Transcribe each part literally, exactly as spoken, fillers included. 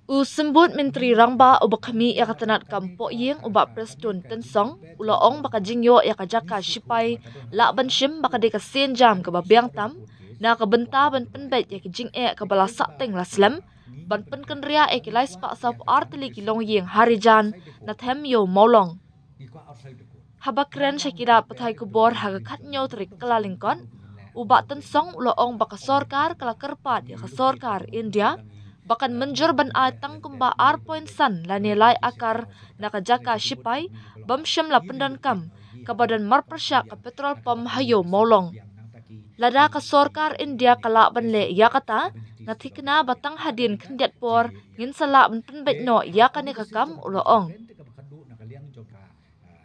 U Symbud Myntri Rangbah uba khmih ïa ka tnat kam pohïing u Bah Prestone Tynsong u la ong ba ka jingïoh ïa ka jaka shipai lah ban shim ba ka dei ka sienjam kaba biang tam na ka bynta ban pynbeit ïa ka jingeh kaba la sahteng la slem ban pynkynriah ïa ki lai spah saw phew ar tylli ki longïing ha Rijan na them Ïew Mawlong. Haba kren sha ki lad pathai khubor ha ka khathynñiew tarik Kyllalyngkot, u Bah Tynsong u la ong ba ka sorkar ka la kyrpad ïa ka sorkar India ba kan mynjur ban ai tang kumba ar point san lane lai akar na ka jaka shipai bym shym la pyndonkam kaba don marpyrshah ka petrol pump ha Ïew Mawlong. Lada ka sorkar India ka lah ban leh ïa kata, nga thikna ba tang hadien khyndiat por ngin sa lah ban pynbeit noh ïa kane ka kam, u la ong.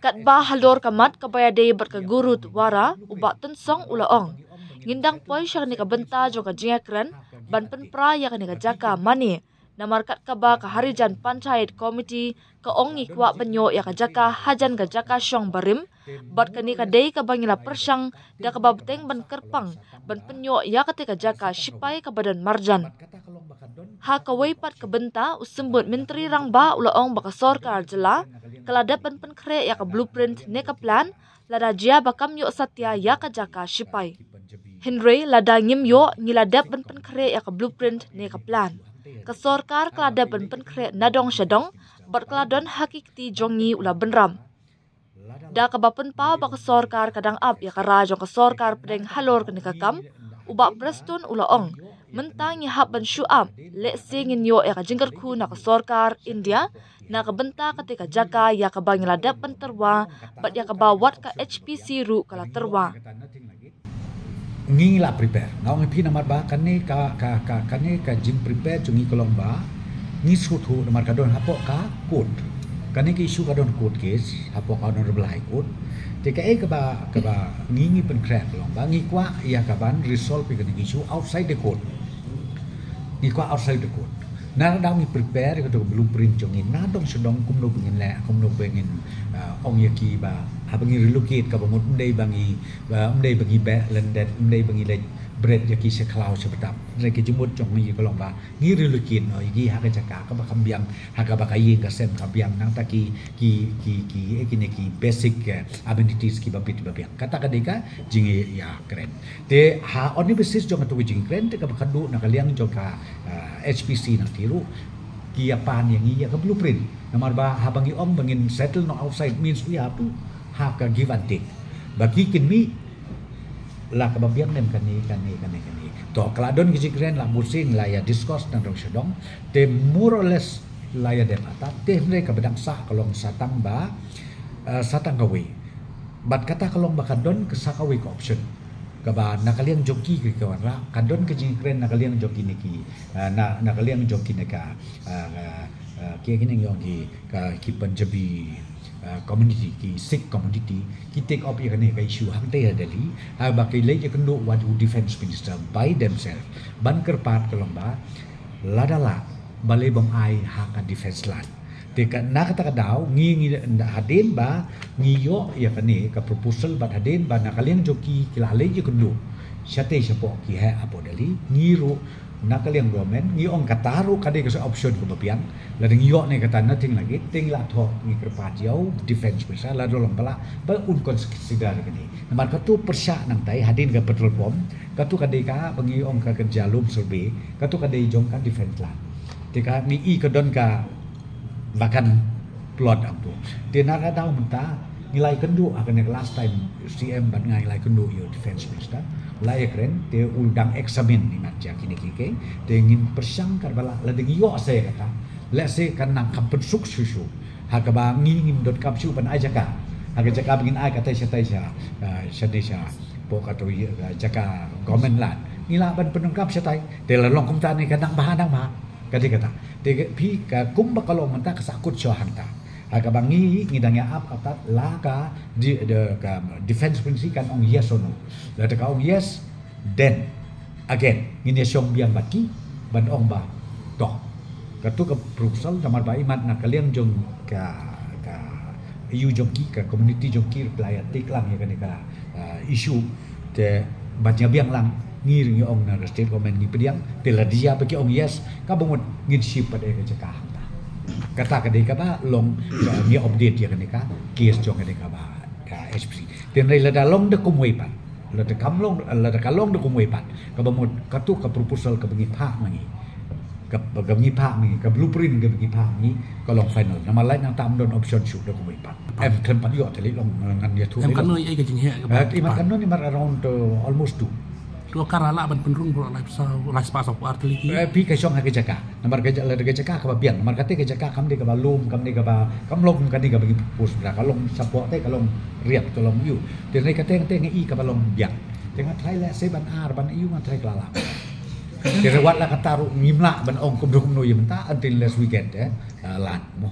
Katba halor ka mat kaba ïadei bad ka Gurudwara, u Bah Tynsong u la ong, ngin dang poi sha kane ka bynta jong ka jingïakren ban pynpra ïa kane ka jaka mane. Namar kat kaba ka Harijan Panchayat Committee ka ong ngi kwah ban ïoh ïa ka jaka hajan ka jaka shong barim, bad kane ka dei kaba ngi la pyrshang da kaba bteng ban kyrpang ban pynïoh ïa kata ka jaka shipai kaba don marjan. Ha kawei pat ka bynta, u Symbud Myntri Rangbah u la ong ba ka sorkar jylla ka la dep ban pynkhreh ïa ka blueprint ne ka plan lada jia ba kam ïoh satia ïa ka jaka shipai. Hynrei lada ngim ïoh, ngi la dep ban pynkhreh ïa ka blueprint ne ka plan. Ka sorkar ka la dep ban pynkhreh na dong sha dong bad ka la don ha ki kti jong ngi, u la bynrap. Da kaba pynpaw ba ka sorkar ka dang ap ïa ka rai jong ka sorkar pdeng halor kane ka kam, u Bah Prestone u la ong, mynta ngi hap ban shu ap, lehse ngin ïoh ïa ka jingkyrkhu na ka sorkar India na ka bynta kata ka jaka ïa kaba ngi la dep ban tyrwa bad ïa kaba wat ka H P C ruh ka la tyrwa. Ngi la prepare. Nga ong ïa phi namar ba kane ka, ka, ka, kane ka jingprepare jong ngi ka long ba ngi sngewthuh namar ka don hapoh ka court. Kane ka issue ka don court case hapoh ka Honorable High Court. Te kaei kaba, kaba ngi, ngi pynkhreh ka long ba ngi kwah ïa ka ban resolve ïa kane ka issue outside the court. Ngi kwah outside the court. Na ka daw ngi prepare ïa kato ka blueprint jong ngi na dong sha dong kumno ba ngin leh, kumno ba ngin, ah, ong ïa ki ba haba ngi relocate kaba mut ym dei ba ngi, ba ym dei ba ngi beh lyndet, ym dei ba ngi leit bret ïa ki sha khlaw sha btap. Hynrei ka jingmut jong ngi ka long ba ngi relocate noh ïa ki ha ka jaka kaba kham biang, ha kaba ka ïing ka sem ka biang, nangta ki, ki, ki, ki, eh, kine ki basic, eh, amenities kiba bit ba biang. Kata ka dei ka jingïakren. Te ha on the basis jong kato ka jingkren te kaba khadduh na ka liang jong ka, ah, H P C na ka ruh ki ïa pan ïa ngi ïa ka blueprint. Namar ba haba ngi ong ba ngin settle noh outside means u ïa pu ha ka give and take. Ba ki kin mih la kaba biang ne em kane, kane, kane, kane. To ka la don ka jingkren la bursing la ïa discuss na dong sha dong. Te more or less la ïa dep ata te hynrei kaba dang sah ka long sa tang ba, ah, sa tang kawei. Bad kata ka long ba ka don ka sa kawei ka option. Kaba na ka liang jong ki ki wanrah, ka don ka jingkren na ka liang jong kine ki, ah, na, na ka liang jong kine ka, ah, ah, ah, ki kine ngi ong ki, ka, ki Punjabi, ah, community, ki Sikh community, ki take up ïa kane ka issue hangta ha Delhi, haba ki leit ïakynduh wat u defense minister by themselves. Ban kyrpad ka long ba, lada lah, balei bym ai ha ka defense land. Te ka, na kata ka daw, ngi, ngi, hadien ba ngi ïoh ïa kane ka proposal bad hadien ba na ka liang jong ki ki la leit ïakynduh shatei shapoh ki heh hapoh Delhi, ngi ruh na ka liang government ngi ong kata ruh ka dei ka option kaba biang. Lada ngi ïoh ne kata nothing like it, te ngi la thoh ngi kyrpad ïa u defense minister, lada long ba lah ba un consider kane. Namar kato pyrshah nangtai hadien ka petrol pump, kato ka dei kaba ngi ong ka, ka jaka lum survey, kato ka dei jong ka defense land. Te ka ngi i ka don ka vacant plot hapoh. Te na ka daw mynta ngi la ïakynduh ha kane ka last time C M bad nga ngi la ïakynduh ïa u defense minister. La ïakren te u dang examine, ngi ngat ïa kine ki, okay. Te ngin pyrshang katba lah, lada ngi ïoh sa ïa kata, lehse kan nang kham pynsuk shuh shuh. Ha kaba ngi ngim donkam shuh ban ai jaka. Ha ka jaka ba ngin ai katei shatei sha, ah, shatei shapoh kato ïa, ah, jaka government land, ngi lah ban pyndonkam shatai. Te la long kumta ne ka nang bha, nang bha. Ka dei kata. Te ka, phi ka, kumba ka long mynta ka sahkut shuh hangta. Ha kaba ngi, ngi dang ïa ap kata la ka di, de, ka defense ministry kan ong yes or no. Lada ka ong yes, then again ngin ïa shong biang bad ki ban ong ba to, kato ka proposal namar ba imat na ka liang jong ka, ka ïa u jong ki, ka community jong ki la ïa tik lang ïa kane ka, ah, issue. Te ban ïa biang lang Ngi ruh ngi ong na ka state government ngi pdiang, te lada jia ba ki ong yes, kaba mut ngin shift pat ïa ka jaka hangta. Kata ka dei kaba long, ngi update ïa kane ka case jong kane kaba, ka H P C. Te hynrei lada long da kumwei pat, lada kam long, lada ka long da kumwei pat, kaba mut katu ka proposal kaba ngi phah ma ngi, kaba ngi phah ma ngi, ka blueprint kaba ngi phah ma ngi, ka long final. Namar lait nangta ym don option shuh da kumwei pat. Em khlem pat ïoh te lei long, ngan ïathuh. Em katno ïa ka jingheh kaba, eh, imat katno, imat around, uh, almost two. To ka la lah ban pynrung baroh lai spah saw, lai spah saw phew ar tylli ki. Eh, phi ka shong ha ka jaka. Namar ka ja-, lada ka jaka kaba biang. Namar kata ka jaka kam dei kaba lum, kam dei kaba, kam long kane kaba ngi propose, ka long shapoh te ka long riat, ka long ïew. Te hynrei kata, kata nga i kaba long biang. Te nga try lehse ban ar ban ïew, nga try ka la lah. Te hynrei wat la kata ruh ngim lah ban ong kumno kumno ïa mynta until unless we get, eh, uh, land mo.